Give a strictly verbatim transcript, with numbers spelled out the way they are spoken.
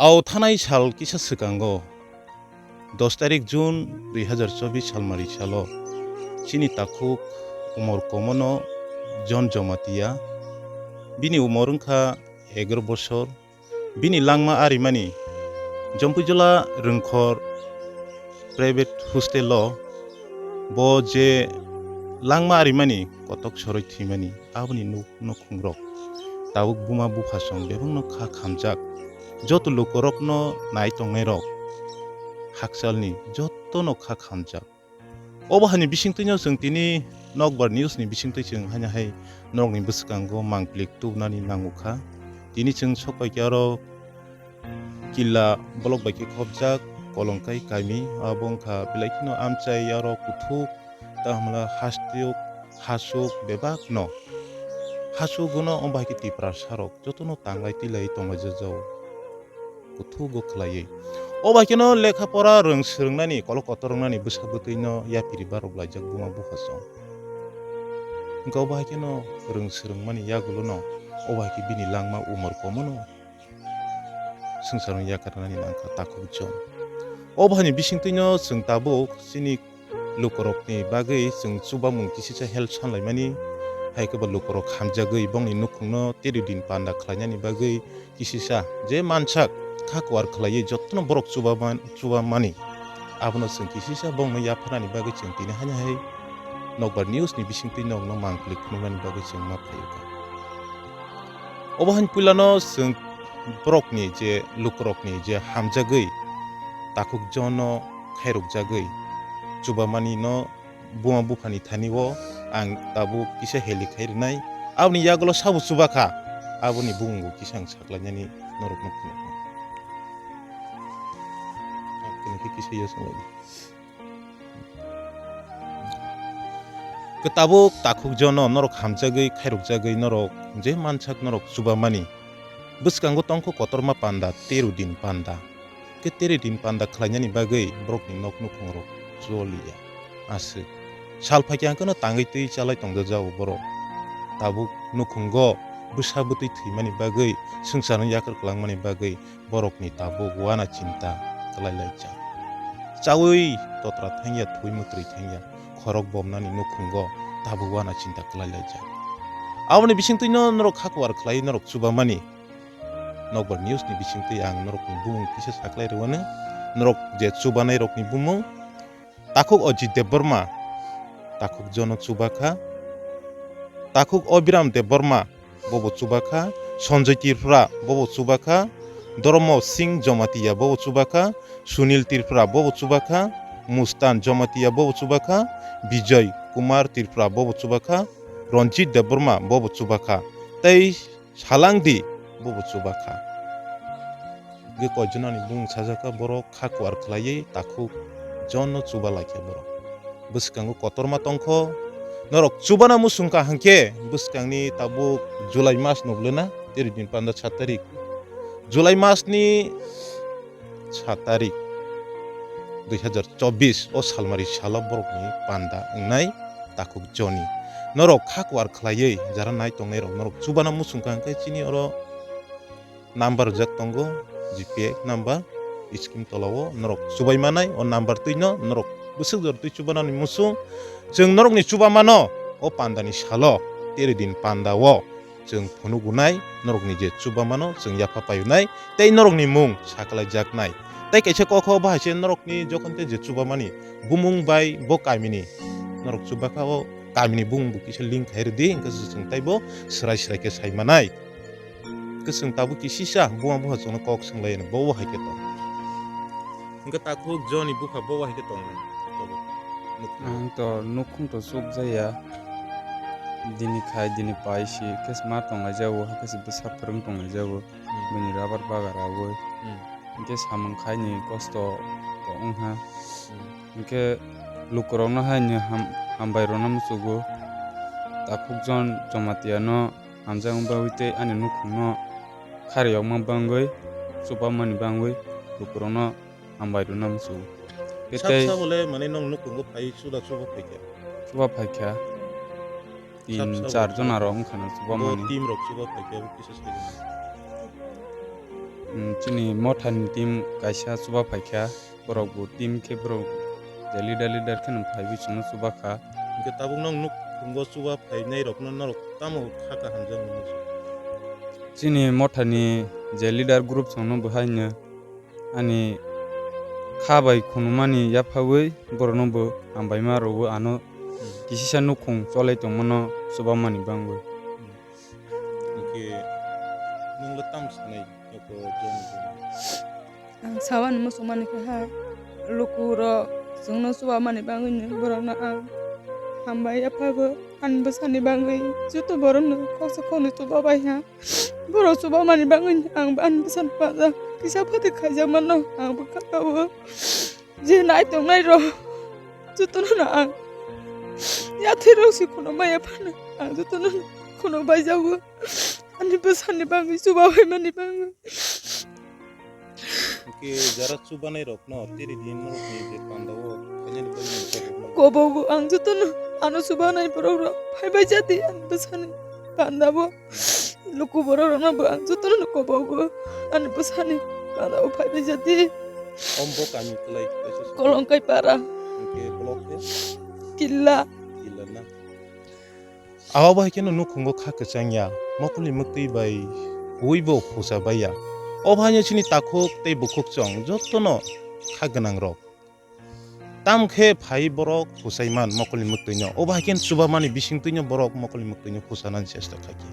Au thanai sal kisa swkango, dos tarik June dui hazar chobbish salmari salo chini takhuk Umor Komono John Jamatia, bini umor wngkha egaroh bosor, bini langma arimani Jompuijula Rwngkhor private hostel o bo je langma arimani kotok soroi thwimani aboni nuk-, nukhungrok tabuk buma buphasong bebakno kha khamjak. Joto lukurokno nai tongnairok hakchalni jotono kha khamjak. Obo hani bisingtwino chwng tini Nokbar News ni bisingtwi chwng haino hai norokni bwskango mangpili tubunani nango kha. Tini chwng sok pai khe oro Killa block bai khe khopjak Kolongkai kami, abo wngkha belai kheno amchai aro kuthuk, tamo hasteo hasuk bebakno hasugo no, omo hai khe Tiprasa rok jotono tanglai twilai tonglaijak jao, kuthugo khlaiwi. Obo hai kheno lekha pora rwng swrwngnani, kolok kotor wngnani bwsa bwtwino yapiri barok laijak buma buphasong. Hwnkhe obo hai kheno rwng swrwngmani yagulono obo hai khe bini langma Umor Komono swngcharno yakarnani nangkha takhuk John. Obo haini bisingtwino chwng tabuk chini lukurokni bagwi chwng chubamung kisisa help sanlaimani, hai khe bo lukurok hamjagwi bongni nukhungno teri din panda khlainani bagwi kisisa je mansak kha kuar khlaiwi jotono borok chubaman-, chubamani. Abono chwng kisisa bongno yapharnani bagwi chwng tini haino hai Nokbar News ni bisingtwi nokno mangpili phunuknani bagwi chwng ma phaio kha. Obo haini puilano chwng borokni je lukurokni je hamjagwi takhuk John no khairokjagwi chubamani no buma buphani thani o ang tabuk kisa heli khai rwnai. Aboni yagulo sabo chuba kha, aboni bumungo kisa ang saklainani norokno phunukha. Kisa yasungo. Khe tabuk takhuk John no norok hamjagwi, khairokjagwi norok je mansak norok chubamani. Bwskango tongkho kotorma panda, tero din panda. Khe tero din panda khlainani bagwi borokni nok nukhungrok choliya. Aswk. Sal phaikhe ang kheno tangwi twi chalai tongjajago borok. Tabuk nukhungo bwsa bwtwi thwimani bagwi, swngcharno yakar kwlangmani bagwi, borokni tabuk wana chinta kwlai laijak. Chaui totra thangya, thwi mwtwrwi thangya, khorok bomnani nukhungo tabuk wana chinta kwlai laijak. Aboni bisingtwino norok kha kuar khlai norok chubamani. Nokbar News ni bisingtwi ang norokni bumung kisa saklai rwmani. Norok je chubanairokni bumung, takhuk Ajit Debbarma, takhuk John no chubakha, takhuk Abhiram Debbarma, bobo chubakha, Sanjoy Tripura, bobo chubakha, Dharma Singh Jamatia, bobo chubakha, Sunil Tripura, bobo chubakha, Mustan Jamatia, bobo chubakha, Bijoy Kumar Tripura, bobo chubakha, Ranjit Debbarma, bobo chubakha, tei Salangdi, bobo chubakha. Hwnkhe koijonani bumung sajakha, borok kha kuar khlaiwi takhuk John no chuba laikha borok. Bwskango kotorma tongkho, norok chubana muchungkha hwnkhe bwskangni tabuk July mas no bwlena, teri din panda sat tarik. July mas ni sat tarik dui hazar chobbish o salmari salo borokni panda wngnai takhuk John ni. Norok kha kuar khlaiwi jara nai tongnairok norok chubana muchungkha hwnkhe chini oro number rijak tongo, G P A number, screen tola o norok chubai manai, o number twi no norok bwswk jora twi chubanani muchung. Chwng norokni chubamano o pandani salo, teri din panda o chwng phunuk unai, norokni je chubamano chwng yapha pai unai, tei norokni mung saklai jaknai. Tei kaisa kok o bahai se norokni jokhon tei je chubamani bumung bai bo kamini norok chubakha, o kamini bumung bo kisa link khai rwdi, hwnkhe se chwng taibo swrai swrai khe sai manai. Kwchwng tabuk kisisa buma bupha chwngno kok swnglaiyano, bo bo hai khe tong. Hwnkhe takhuk John ni bupha bo bo hai khe tong nai. Ang to nukhung to chukjaya. Dini khai, dini pai si, khe se ma tonglaijao, hakhe se bwsa phwrwng tonglaijao. Hmm. Bini rabar baga raui. Hmm. Hwnkhe samung khai ni kosto to wngha. Hmm. Hwnkhe lukurokno hai ni ham-, hambai rwna muchugo. Takhuk John Jamatia no hamjakma bagwi tei ani nukhungno khariyokma bangwi, chubamani bangwi lukurokno hambai rwna muchungo. Khe sab tei sabo le, mane, nwng nukhungo phai chuda chuba phaikha? Chuba phaikha. Sab tin sabo char chuba. Jona rok wngkha na chuba bo mani. Team rok chuba phaikha, abo kisa sai rwna. Mm, chini mothani team kaisa chuba phaikha, borok bo team khe borok je leader leader kheno phaiwi chwngno chuba kha. Hwnkhe tabuk nwng nukhungo chuba phainai rokno norok tamo kha kaham jak nini? Chini mothani je leader group chwngno bo haino ani kha bai khunumani yaphawi borokno bo hambaima rwo ano kisisa nukhung cholai tongmano chubamani bangwi. Hwnkhe nwngla tamo sanai eko joni joni? Ang sawani muchungmani khe hai, lukurok chwngno chubamani bangwino borokno ang hambai yaphago, ani bwsani bangwi joto borokno khoksa khoknwi chuba bai ha. Borok chubamani bangwino ang ani bwsani pajak kisa phatwi khaijakmano ang bwkha o. Je naitongnai rok jotono no ang yathwi rok si khunuk maya phano ang jotono no khunuk bai jago. Ani bwsani bangwi chuba bai mani bangwi. Hwnkhe jara chubanai rokno tiri din norokni je pandao khainani bagwi nokbar rokno kobogo ang jotono ano chubanai borok rok phai bai jadi ani bwsani pandao. Luku borok rokno bo ang jotono no kobogo ani bwsani pandao phai bai jadi. Ombo kami kwlai kaisa sukha. Kolongkai para. Hwnkhe kolok khe? Killa. Killa na. Abo bai kheno nukhungo kha kwchang ya, mokoli mwktwi bai ui bo khusa bai ya. Obo haino chini takhuk tei bukhuk chwng jotono kha gwnang rok. Tam khe phai borok khusai man mokoli mwktwino. Obo hai khe chubamani bisingtwino borok mokoli mwktwino khusanani chesta kha khe.